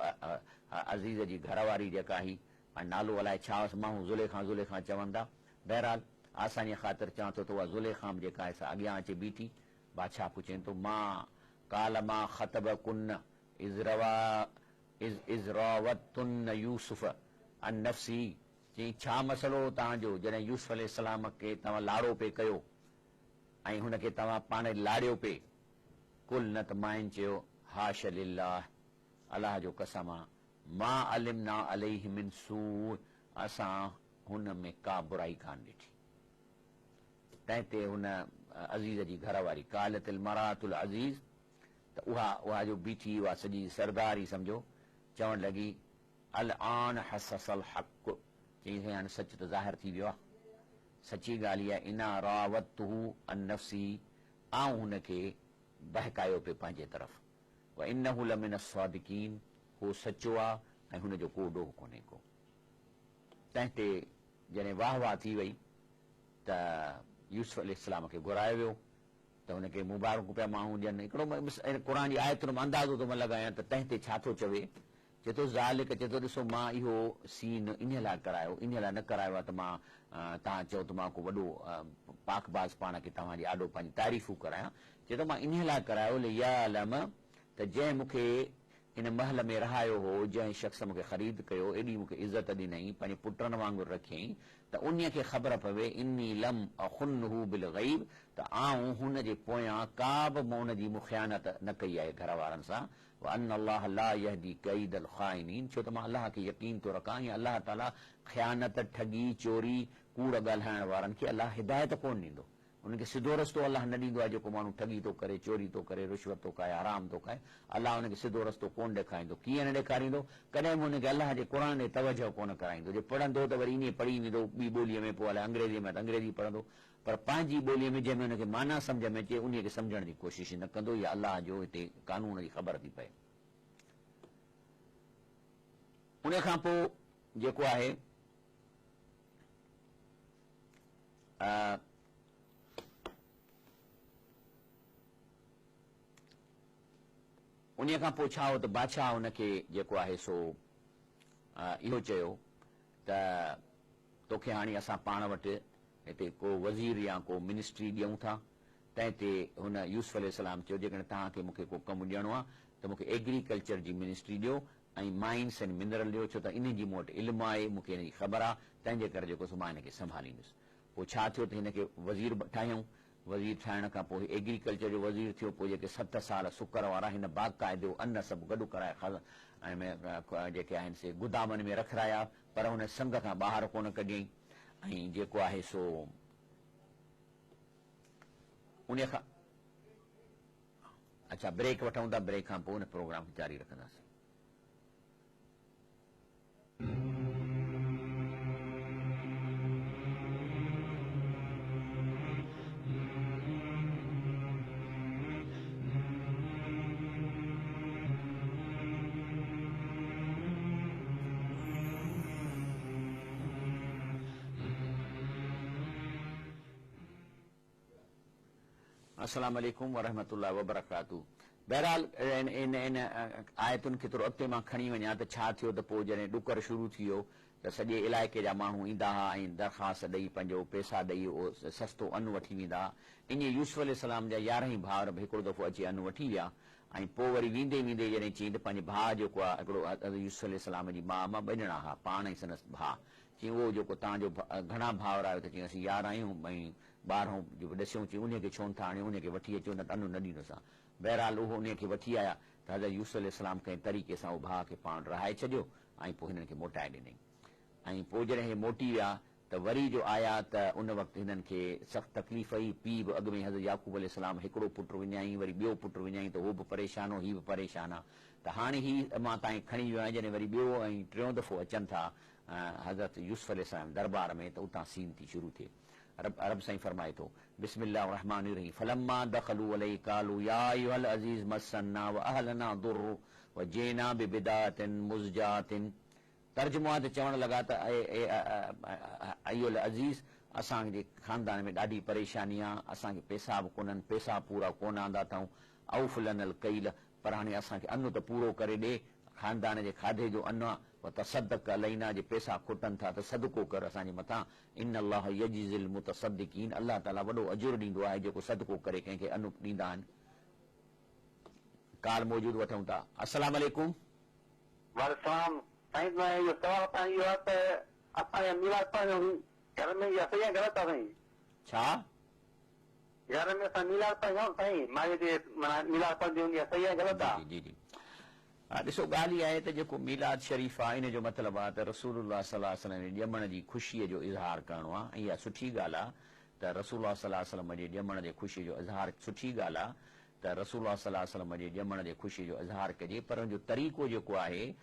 عزيز جي گهر واري جيڪا هئي ۽ نالو الائي ڇا هوس ماڻهو زليخان زليخان چون ٿا، بهرحال آسانيء خاطر چوان ٿو ته اها زليخان به جيڪا آهي سا اڳيان اچي بيٺي، بادشاهه پڇين ٿو ما قال ما خطبڪن اذ روا اذ اذ راودتن يوسف عن نفسه چيائين ڇا مسئلو هو توهان جو جڏهن يوسف عليه السلام کي توهان لاڙو پئي ڪيو ۽ هن کي توهان پاڻ ڏي لاڙيو پئي قلن ته ماين چيو حاش لله الله جو قسم آ ما علمنا عليه من سوء اسان هن ۾ ڪا برائي ڪانه ڏٺي. تنهن تي هن عزيز جي گهر واري قالت المراة العزيز ته اها اها جو بيٺي اها سڄي سردار ئي سمجهو چوڻ لڳي، الآن حصص الحق، چيائين سائين هاڻي سچ ته ظاهر ٿي ويو آهي، سچي ڳالهه اها آهي، انا راودته عن نفسه، آئون هن کي بهڪايو پئي پنهنجي طرف، وانه لمن الصادقين، هو سچو آهي ۽ هن جو ڪو ڏوهه ڪونهي ڪو. تنهن تي جڏهن واهه واهه ٿي وئي ته يوسف عليه السلام کي گهرايو ويو. ته هن کي مبارڪون پيا ماڻهو ڏين. هڪڙو قرآن جي آيتن مان اندازو ٿو مان لڳايان ته تنهن تي ڇا ٿو چوي؟ چئي ٿو ذالڪ چئي ٿو ڏسو مان اهو سين انهيء لاء ڪرايو، انهيء لاء نه ڪرايو آهي ته مان توهان چئو ته مان ڪو وڏو پاڪباز پاڻ کي توهان جي آڏو پنهنجي تعريفون ڪرايان. چئي ٿو مان انهيء لاء ڪرايو ليعلم ته جنهن مون کي ان محل ۾ رهايو هو، جنهن شخص مون کي خريد ڪيو، ايڏي مون کي عزت ڏنائين، پنهنجي پٽن وانگر رکيائين، ته انهيء کي خبر پوي، اني لم اخنه بالغيب، ته آئون هن جي پويان ڪا به مون جي مون خيانت نه ڪئي آهي گهر وارن سان، وان الله لا يهدي ڪيد الخائنين ڇو ته مان الله کي يقين ٿو رکان ۽ الله تعالي خيانت، ٺڳي، چوري، ڪوڙ ڳالهائڻ وارن کي الله هدايت ڪونه ڏيندو. انهن کي سڌو رستو الله نه ڏيندو آهي جيڪو ماڻهو ٺڳي ٿو ڪري، چوري ٿو ڪري، رشوت ٿو کائي، حرام ٿو کائي، الله ان کي سڌو رستو ڪونه ڏيکاريندو. ڪيئن نه ڏيکاريندو؟ ڪڏهن به ان کي الله جي قرآن ڏي توجهه ڪونه ڪرائيندو. جي پڙهندو ته وري ائين پڙهي ويندو ٻي ٻوليء ۾ پوء الائي انگريزيء ۾ ته انگريزي پڙهندو پر پنهنجي ٻوليء ۾ جنهن ۾ ان کي معنيٰ سمجهه ۾ اچي انهيء کي سمجهڻ جي ڪوشش نه ڪندو. اها الله جو هتي قانون جي خبر ٿي پئي. ان کان پوء جيڪو آهي. انهيء کان پوء ڇا هو ته بادشاهه هن کي جيڪو آهي سو اهو چيو ته توکي هاڻي اسان پاڻ وٽ هتي ڪو وزير يا ڪو منسٽري ڏيون ٿا. تنهن تي هن يوسف عليه السلام چيو جيڪڏهن توهان کي مون کي ڪو ڪم ڏيڻو آهي ته مون کي ايگريڪلچر جي منسٽري ڏيو ۽ مائنس ۽ منرل ڏيو ڇو ته انهن جي مون وٽ علم آهي، مون کي ان جي خبر آهي، تنهن جي ڪري جيڪو سو مان هن کي سنڀاليندس. پوء ڇا ٿيو ته هن کي وزير ٺاهيائون. وزير ٺاهڻ کان پوء هي ايگريڪلچر جو وزير ٿيو. پوء جيڪي ست سال سڪر وارا هن باقاعدو ان سڀ گڏ ڪرائي خز ۾ جيڪي آهن سي گدامن ۾ رکرايا پر هن سنگ کان ٻاهر ڪونه ڪڍيائين ۽ جيڪو آهي سو انهيء کان اڇا بريڪ وٺون ٿا بريڪ کان پوء ان پروگرام کي جاري رکنداسين. السلام عليڪم ورحمة الله وبرڪاته بهرحال ان ان ان آيتن کي ٿورو اڳتي مان کڻي وڃان ته ڇا ٿيو ته پوء جڏهن ڏڪر شروع ٿي ويو ته سڄي علائقي جا ماڻهو ايندا ها ۽ درخواست ڏئي پنهنجو پئسا ڏئي اهو سستو ان وٺي ويندا ها ائين يوسف عليه السلام جا يارهن ئي ڀائر به هڪڙو دفعو اچي ان وٺي ويا ۽ پوء وري ويندي ويندي جڏهن چيائين ته پنهنجي ڀاء جيڪو آهي هڪڙو حضرت يوسف عليه السلام جي ماء مان ٻه ڄڻا ها پاڻ ۽ سندس ڀاء چيائين اهو جيڪو توهان جو گهڻا ڀائر آهيو ته چيائين اسين يارهن آهيون ۽ ٻارهون جو به ڏسيئون چي انهيء کي ڇو نه ٿا آڻيو، انهيء کي وٺي اچو، نه ته انو نه ڏيندوسان. بهرحال اهو انهيء کي وٺي آيا ته حضرت يوسف عليه السلام ڪنهن طريقي سان اهو ڀاء کي پاڻ وٽ رهائي ڇڏيو ۽ پوء هنن کي موٽائي ڏنائين. ۽ پوء جڏهن هي موٽي ويا ته وري جو آيا ته ان وقت هنن کي سخت تڪليف هئي، پيء به اڳ ۾ حضرت يعقوب عليه السلام هڪڙو پٽ وڃائين وري ٻيو پٽ وڃائين ته هو به پريشان هو هي به پريشان آ ته هاڻي هي مان تانکي کڻي ويو آهيان جڏهن وري ٻيو ۽ ٽيون دفعو اچن ٿا حضرت يوسف عليه السلام دربار ۾ ته اتان سين ٿي شروع ٿئي. رب رب سائين فرمائي ٿو، بسم الله الرحمٰن الرحيم فلما دخلوا عليه قالوا يا ايها العزيز مسنا واهلنا ضر وجئنا ببضاعة مزجاة ترجمو آهي ته چوڻ لڳا ته اي اي ايها العزيز اسان جي خاندان ۾ ڏاڍي پريشاني آ اسان کي پئسا به ڪونهن پئسا پورا ڪونه آندا اٿئون اوف لنا الڪيل پر هاڻي اسان کي ان ته پورو ڪري ڏي خاندان جي کاڌي جو ان آ وتصدق علينا جي پئسا کوٽن ٿا ته صدقو ڪر اسان جي مٿان ان الله يجزي المتصدقين الله تعالي وڏو اجر ڏيندو آهي جيڪو صدقو ڪري ڪنهن کي ان ڏيندا آهن ڪال موجود وٺون ٿا السلام عليڪم. وعليڪم السلام سائين منهنجو سوال توهان اهو آهي ته اسان جا ميلاد پڙهندا آهيون گهر ۾ اها صحيح آهي غلط آهي سائين. ڇا؟ گهر ۾ اسان ميلاد پڙهندا آهيون سائين مائي جي معنيٰ ميلاد پڙهندي هوندي آهي صحيح آهي غلط آهي. جي جي جي ڏسو ڳالهه اها آهي ته جيڪو ميلاد شريف آهي ان جو مطلب آهي ته رسول الله صلي الله عليه وسلم جي ڄمڻ جي خوشيء جو اظهار ڪرڻو آهي ۽ اها سٺي ڳالهه آهي ته رسول الله صلي الله عليه وسلم جي ڄمڻ جي خوشيء جو اظهار سٺي ڳالهه آهي ته رسول الله صلي الله عليه وسلم جي ڄمڻ جي خوشيء جو اظهار ڪجي پر ان جو طريقو جيڪو آهي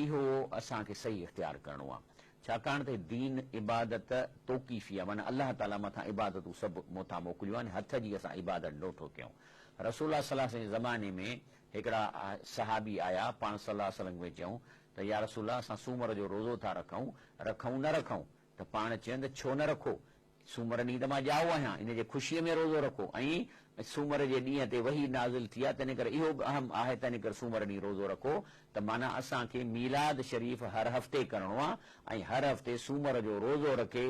اهو اسان کي صحيح اختيار ڪرڻو آهي ڇاڪاڻ ته دين عبادت توقيفي آهي معنيٰ الله تعاليٰ مٿان عبادتون سڀ مٿان موڪليون آهن هٿ جي اسان عبادت نه ٿو ڪيون رسول الله صلي الله عليه وسلم جي زماني ۾ هڪڙا صحابي آيا پاڻ صلي الله عليه وسلم کي چيائون ته يا رسول الله اسان سومر جو روزو ٿا رکون رکون نه رکون ته پاڻ چين ته ڇو نه رکو سومر ڏينهن ته مان ڄائو آهيان، ان جي خوشيء ۾ روزو رکو ۽ سومر جي ڏينهن تي وحي نازل ٿي آهي، تنهنڪري اهو به اهم آهي، تنهنڪري سومر ڏينهن روزو رکو ته معنيٰ اسان کي ميلاد شريف هر هفتي ڪرڻو آهي ۽ هر هفتي سومر جو روزو رکي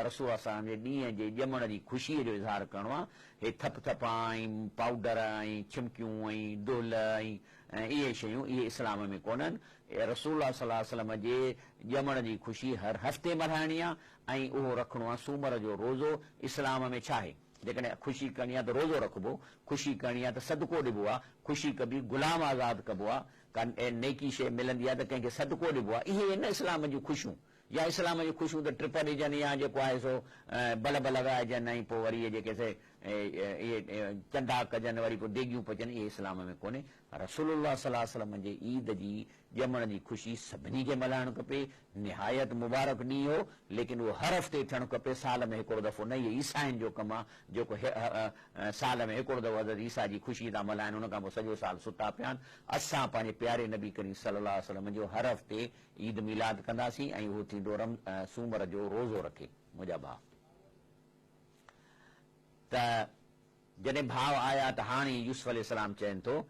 رسول الله صلعم جي ڏينهن جي ڄمڻ جي خوشيء جو اظهار ڪرڻو آهي. هي ٿپ ٿپا ۽ پائوڊر ۽ ڇمڪيون ۽ دهل ۽ اهي شيون اهي اسلام ۾ ڪونهن. رسول الله صلعم وسلم جي ڄمڻ جي خوشي هر هفتي ملهائڻي آهي ۽ اهو رکڻو آهي سومر جو روزو اسلام ۾ ڇا آهي؟ جيڪڏهن خوشي ڪرڻي آهي ته روزو رکبو، خوشي ڪرڻي آهي ته صدقو ڏبو آهي، خوشي ڪبي، غلام آزاد ڪبو آهي، ڪا نيڪي شيء ملندي آهي ته ڪنهن کي صدقو ڏبو آهي. اهي آهن نه اسلام جون خوشيون. يا اسلام جون خوشيون ته ٽپ ڏجن يا جيڪو آهي سو بلب لڳائجن ۽ پوء وري اهي جيڪي سي اهي چندا ڪجن وري پوء ديڳيون پچن اهي اسلام ۾ ڪونهي. رسول الله صلي الله عليه وسلم جي عيد جي ڄمڻ جي خوشي سڀني کي ملهائڻ کپي، نهايت مبارڪ ڏينهن هو، ليڪن اهو هر هفتي ٿيڻ کپي، سال ۾ هڪڙو دفعو نه، اهي عيسائين جو ڪم آهي، جيڪو سال ۾ هڪڙو دفعو حضرت عيسيٰ جي خوشي ٿا ملهائن، ان کان پوء سڄو سال ستا پيا آهن، اسان پنهنجي پياري نبي ڪريم صلي الله عليه وسلم جو هر هفتي عيد ميلاد ڪنداسين ۽ اهو ٿيندو رم سومر جو روزو رکي، منهنجا ڀاء ته جڏهن ڀاء آيا ته هاڻي يوسف عليه السلام چين ٿو،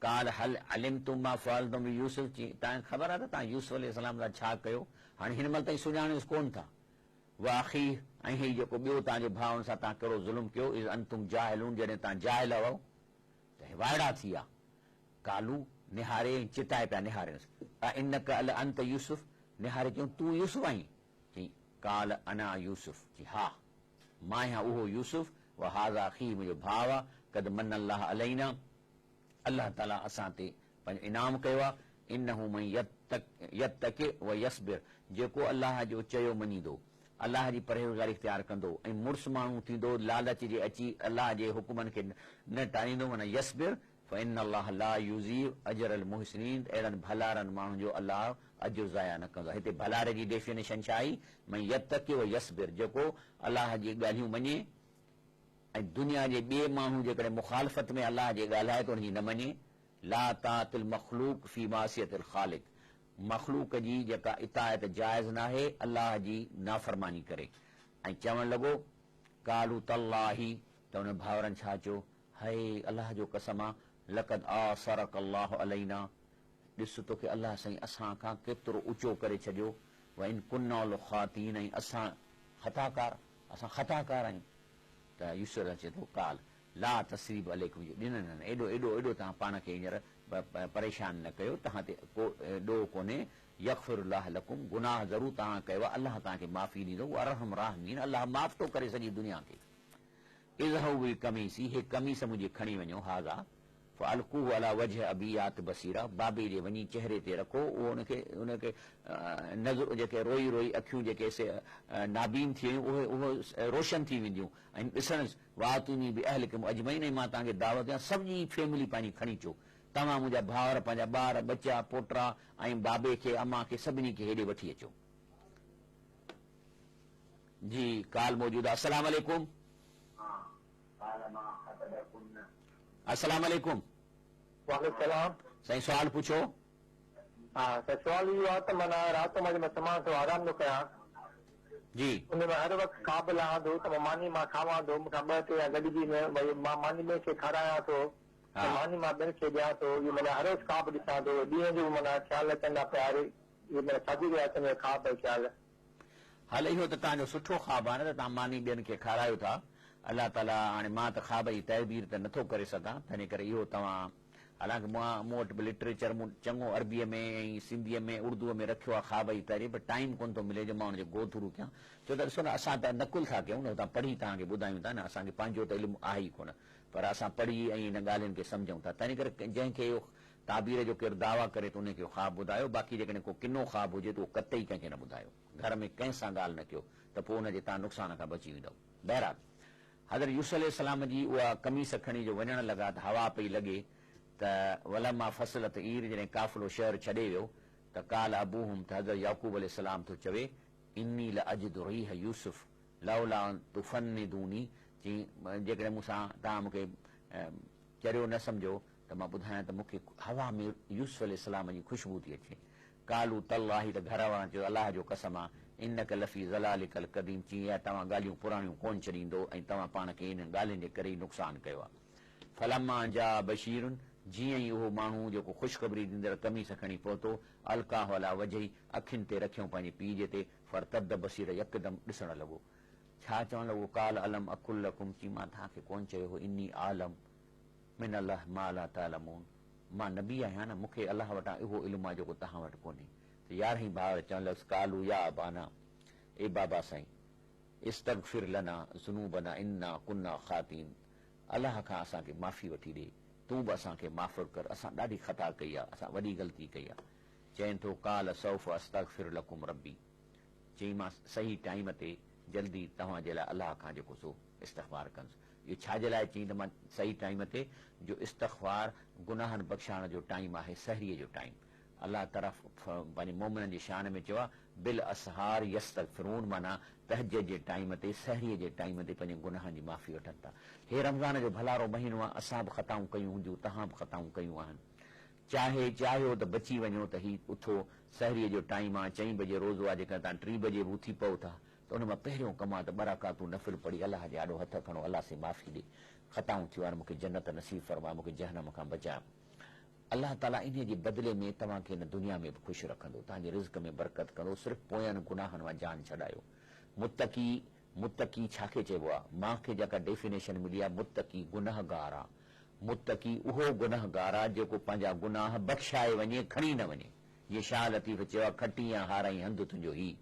قال هل علمتم ما فعلتم بيوسف چي توهان کي خبر آهي ته توهان يوسف عليه السلام سان ڇا ڪيو؟ هاڻي هن مهل تائين سڃاڻيوس ڪونه ٿا. واخيه ۽ هي جيڪو ٻيو توهان جو ڀاء ان سان توهان ڪهڙو ظلم ڪيو، اذ انتم جاهلون جڏهن توهان جاهل هئو ته هي وائڙا ٿي ويا. قالوا نهاري ۽ چتائي پيا نهارينس، ائنک لانت يوسف نهاري چيائون تون يوسف آهين؟ چيائين قال انا يوسف چيائين ها مان آهيان اهو يوسف وهذا اخي منهنجو ڀاء آهي قد من الله علينا الله تعالي اسان تي پنهنجو انعام ڪيو آهي انه من يتق ويصبر جيڪو الله جو چيو مڃيندو الله جي پرهيزگاري اختيار ڪندو ۽ مڙس ماڻهو ٿيندو لالچ جي اچي الله جي حڪمن کي نه ٽاريندو معنيٰ يصبر فان الله لا يضيع اجر المحسنين ته اهڙن ڀلارن ماڻهن جو الله اجر ضايع نه ڪندو آهي. هتي ڀلاري جي ڊيفينيشن ڇا آئي؟ من يتق ويصبر جيڪو الله جي ڳالهيون مڃي ۽ دنيا جي ٻئي ماڻهو جيڪڏهن مخالفت ۾ الله جي ڳالهائي ته ان جي نه مڃي. لا طاعت المخلوق في معصيت الخالق مخلوق جي جيڪا اطاعت جائز ناهي الله جي نافرماني ڪري. ۽ چوڻ لڳو قالوا تالله ته انهن ڀائرن ڇا چيو هي الله جو قسم آ لقد آثرک الله علينا ڏس توکي الله سائين اسان کان ڪيترو اوچو ڪري ڇڏيو وان ڪنا لخاطئين ۽ اسان خطاڪار اسان خطاڪار آهيون ته يوسف عليه چئي ٿو قال لا تثريب عليڪم جو ڏنن نه ايڏو ايڏو ايڏو توهان پاڻ کي هينئر پريشان نه ڪيو توهان تي ڪو ڏوهه ڪونهي يغفر الله لڪم گناهه ضرور توهان ڪيو آهي الله توهان کي معافي ڏيندو هو ارحم الراحمين الله معاف ٿو ڪري سڄي دنيا کي. اذهبوا بقميصي، هي قميص منهنجي کڻي وڃو، هذا، فالقوه علي وجه ابي يات بصيرا، بابي جي وڃي چهري تي رکو، اهو ان کي ان کي نظر جيڪي روئي روئي اکيون جيڪي سي نابين ٿي ويون اهي اهو روشن ٿي وينديون ۽ ڏسڻ واتوني باهلڪم اجمعين ۽ مان توهان کي دعوت ڏيان سڄي فيملي پنهنجي کڻي اچو توهان منهنجا ڀائر پنهنجا ٻار ٻچا پوٽا ۽ بابي کي امان کي سڀني کي هيڏي وٺي اچو. جي ڪال موجود آ السلام عليڪم. السلام عليڪم. وعليڪم السلام. سائين سوال پڇو. ها سائين سوال اهو آ ته معنيٰ رات جو مان جنهن مهل سمهان ٿو آرام ٿو ڪيان جي. ان ۾ هر وقت خواب لهان ٿو ته مان ماني مان کاوان ٿو مون کان ٻه ٽي يا گڏجي نه ڀئي مان ماني ٻين کي کارايان ٿو ۽ ماني مان ٻين کي ڏيان ٿو اهو معنيٰ هر روز خواب ڏسان ٿو ڏينهن جو به معنيٰ خيال اچن ٿا پيا اهي معنيٰ ڇا جي ڪري اچن اهي خواب ۽ خيال. هل اهو ته توهان جو سٺو خواب آهي نه ته توهان ماني ٻين کي کارايو ٿا. الله تعاليٰ هاڻي مان ته خواب جي تعبير ته نٿو ڪري سگهان تنهن ڪري اهو توهان حالانڪ مون وٽ به لٽريچر مون چڱو عربيء ۾ ۽ سنڌيء ۾ اردوء ۾ رکيو آهي خواب جي تعريف پر ٽائيم ڪونه ٿو ملي جو مان ان جو گو ٿرو ڪيان ڇو ته ڏسو نه اسان ته نقل ٿا ڪيون نه هتان پڙهي توهان کي ٻڌايون ٿا نه اسان کي پنهنجو ته علم آهي ئي ڪونه پر اسان پڙهي ۽ انهن ڳالهين کي سمجهون ٿا تنهن ڪري جنهن کي اهو تعبير جو ڪير دعويٰ ڪري ته انهي کي خواب ٻڌايو، باقي جيڪڏهن ڪو ڪنو خواب هجي ته اهو قطعي ڪنهن کي نه ٻڌايو، گهر ۾ ڪنهن سان ڳالهه نه ڪيو ته پوء ان جي توهان نقصان کان بچي ويندؤ. بهرحال حضرت يوسف عليه السلام جي اها قميص کڻي جو وڃڻ لڳا ته هوا پئي لڳي ته ولما فصلت عير جڏهن قافلو شهر ڇڏي ويو ته قال ابوهم ته حضرت يعقوب عليه السلام ٿو چوي اني لاجد ريح يوسف لولا ان تفندوني چي جيڪڏهن مون سان توهان مون کي چريو نه سمجهو ته مان ٻڌايان ته مون کي هوا ۾ يوسف عليه السلام جي خوشبو ٿي اچي. قالوا تالله ته گهر وارن چيو الله جو قسم آ انک لفي ضلالک القديم چيائين يار توهان ڳالهيون پراڻيون ڪونه ڇڏيندو ۽ توهان پاڻ کي انهن ڳالهين جي ڪري ئي نقصان ڪيو آ. فلما ان جاء بشير جيئن ئي اهو ماڻهو جيڪو خوشخبري ڏيندڙ قميص کڻي پهتو القاه علي وجهه اکين تي رکيائون پنهنجي پيء جي تي فارتد بصيرا يڪدم ڏسڻ لڳو. ڇا چوڻ لڳو قال الم اقل لڪم چيائين مان توهان کي ڪونه چيو هو اني اعلم من الله ما لا تعلمون مان نبي آهيان نه مون کي الله وٽان اهو علم آهي جيڪو توهان وٽ ڪونهي ته يارهين ڀائر چوڻ لڳس قالوا يا ابانا اي بابا سائين! استغفر لنا ذنوبنا انا ڪنا خاطئين الله کان اسان کي معافي وٺي ڏي، تون به اسان کي معفر ڪر، اسان ڏاڍي خطا ڪئي آ، اسان وڏي غلطي ڪئي آ. چئين ٿو قال سوف استغفر لڪم ربي چئين مان صحيح ٽائيم تي جلدي توهان جي لاء الله کان جيڪو سو استغفار ڪندس. اهو ڇا جي لاء چئين ته مان صحيح ٽائيم تي جو استغفار گناهن بخشائڻ جو ٽائيم آهي سحريء جو ٽائيم. الله تعاليٰ پنهنجي مؤمنن جي شان ۾ چيو آهي بالاسحار يستغفرون معنيٰ تهجد جي ٽائيم تي سحريء جي ٽائيم تي پنهنجن گناهن جي معافي وٺن ٿا. هي رمضان جو ڀلارو مهينو آهي اسان به خطائون ڪيون هونديون توهان به خطائون ڪيون آهن. چاهي چاهيو ته بچي وڃو ته هي اٿو سحريء جو ٽائيم آ چئين بجي روزو آ جيڪڏهن توهان ٽين بجي به اٿي پئو ٿا ته ان مان پهريون ڪم آ ته ٻه رڪعتون نفل پڙهي الله جي آڏو هٿ کڻو الله سائين معافي ڏي خطائون ٿيون آهن مون کي جنت نصيب فرماء مون کي جهنم کان بچاء الله تعالي انهيء جي بدلي ۾ توهان کي هن دنيا ۾ به خوش رکندو توهان جي رزق ۾ برڪت ڪندو صرف پوين گناهن مان جان ڇڏايو متقي متقي ڇا کي چئبو آ مان کي جيڪا ڊيفينيشن ملي آ متقي گنهگار آ متقي اهو گنهگار آ جيڪو پنهنجا گناهه بخشائي وڃي کڻي نه وڃي. جيئن شاهه لطيف چيو آ کٽي يا هارائين هنڌ تنهنجو هي.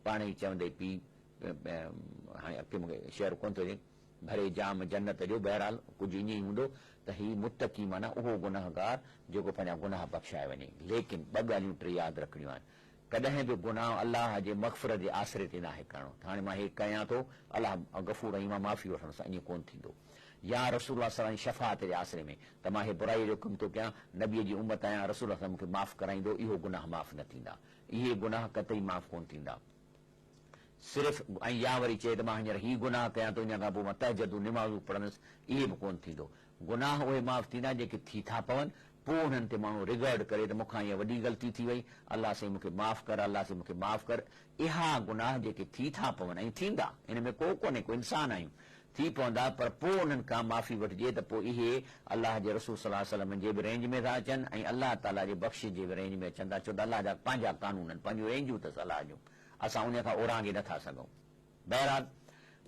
پاڻ ئي چوندي پي هاڻي اڳتي مون کي شعر ڪونه ٿو اچي ڀري جام جنت جو بهرحال ڪجهه ائين ئي هوندو ته هي متقي معنيٰ اهو گنهگار جيڪو پنهنجا گناهه بخشائي وڃي. ليڪن ٻه ڳالهيون ٽي ياد رکڻيون آهن. ڪڏهن به گناهه الله جي مغفرت جي آسري تي ناهي ڪرڻو ته هاڻي مان هي ڪيان ٿو الله غفور رحيم آهي معافي وٺڻ سان ائين ڪونه ٿيندو يا رسول الله صلعم جي شفاعت جي آسري ۾ ته مان هي برائي جو ڪم ٿو ڪيان نبي جي امت آهيان رسول الله صلعم مون کي معاف ڪرائيندو اهو گناهه معاف نه ٿيندا اهي گناهه قطعي معاف ڪونه ٿيندا صرف ۽ يا وري چئي ته مان هينئر هي گناهه ڪيان ٿو ان کان پوء مان تهجدون نمازون پڙهندس اهي به ڪونه ٿيندو گناهه اهي معاف ٿيندا جيڪي ٿي ٿا پون پوء انهن تي ماڻهو رگرڊ ڪري ته مون کان اها وڏي غلطي ٿي وئي، الله سائين مون کي معاف ڪر، الله سائين مون کي معاف ڪر. اها گناهه جيڪي ٿي ٿا پون ۽ ٿيندا، ان ۾ ڪو ڪونهي، ڪو انسان آهيون، ٿي پوندا، پر پوء انهن کان معافي وٺجي ته پوء اهي الله جي رسول صلي الله عليه وسلم جي به رينج ۾ ٿا اچن ۽ الله تعاليٰ جي بخشش جي به رينج ۾ اچن ٿا، ڇو ته الله جا پنهنجا قانون آهن، پنهنجون رينجون اٿس الله جون، اسان انهي کان اورانگهي نه ٿا سگهون. بهرحال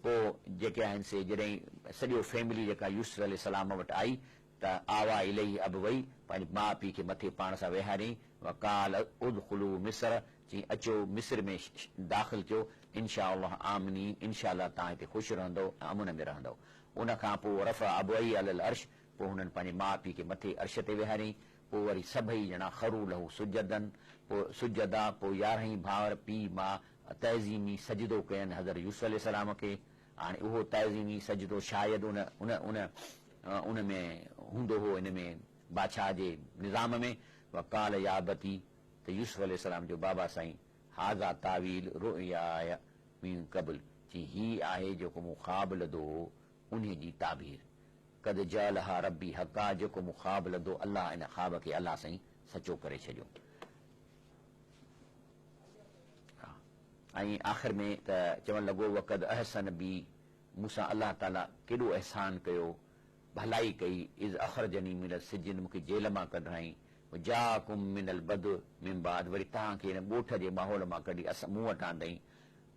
پوء جيڪي آهن سي جڏهن سڄو فيملي جيڪا يوسف عليه السلام وٽ آئي ته آويٰ اليه ابويه، پنهنجي ماء پيء کي مٿي پاڻ سان ويهاريائين، وقال ادخلوا مصر، چيائين اچو مصر ۾ داخل ٿيو، ان شاء الله آمنين، ان شاء الله توهان هتي خوش رهندؤ ۽ امن ۾ رهندؤ. ان کان پوء ورفع ابويه علي العرش، پوء هنن پنهنجي ماء پيء کي مٿي عرش تي ويهاريائين، پوء وري سڀئي ڄڻا خروا له سجدا، پوء سجدا، پوء يارهن ئي ڀائر، پيء ماء، تعظيمي سجدو ڪين حضرت يوسف عليه السلام کي، هاڻي اهو تعظيمي سجدو شايد ان ان ان ان ۾ هوندو هو ان ۾ بادشاهه جي نظام ۾ وقال يا ابتي ته يوسف عليه السلام جو بابا سائين هذا تاويل رؤياي من قبل چي هي آهي جيڪو مون خواب لڌو هو انهي جي تعبير قد جعلها ربي حقا جيڪو مون خواب لڌو الله ان خواب کي الله سائين سچو ڪري ڇڏيو. ۽ آخر ۾ ته چوڻ لڳو وقد احسن بي مون سان الله تعاليٰ ڪيڏو احسان ڪيو، ڀلائي ڪئي، اذ اخرجني من السجن مون کي جيل مان ڪڍرائين، وجاءڪم من البدو من بعد وري توهان کي هن ڳوٺ جي ماحول مان ڪڍي مون وٽ آندائين،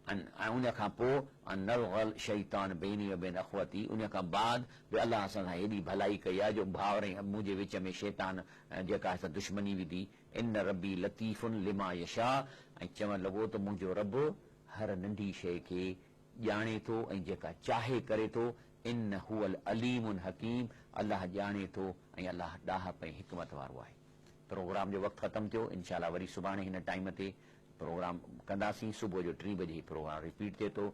۽ ان کان پوء ان نزغ الشيطان بيني وبين اخوتي ان کان بعد به الله اسان سان هيڏي ڀلائي ڪئي آهي جو ڀائر ۽ منهنجي وچ ۾ شيطان جيڪا آهي سا دشمني وڌي، ان ربي لطيف لما يشاء ۽ چوڻ لڳو ته منهنجو رب هر ننڍي شيء کي ڄاڻي ٿو ۽ جيڪا چاهي ڪري ٿو، انه هو العليم الحڪيم الله ڄاڻي ٿو ۽ الله ڏاهپ ۽ حڪمت وارو آهي. پروگرام جو وقت ختم ٿيو انشاء الله وري سڀاڻي هن ٽائيم تي پروگرام ڪنداسين صبح جو ٽين بجي هي پروگرام رپيٽ ٿئي ٿو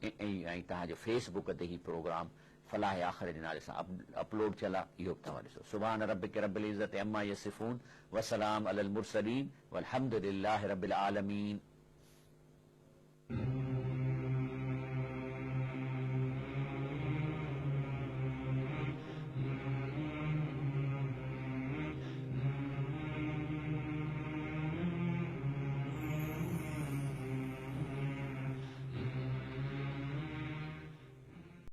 ۽ توهان جو فيس بڪ تي هي پروگرام فلاح آخرت جي نالي سان اپلوڊ ٿيل آهي اهو به توهان ڏسو سبحان ربک رب العزت عما يصفون وسلام علي المرسلين والحمد لله رب العالمين.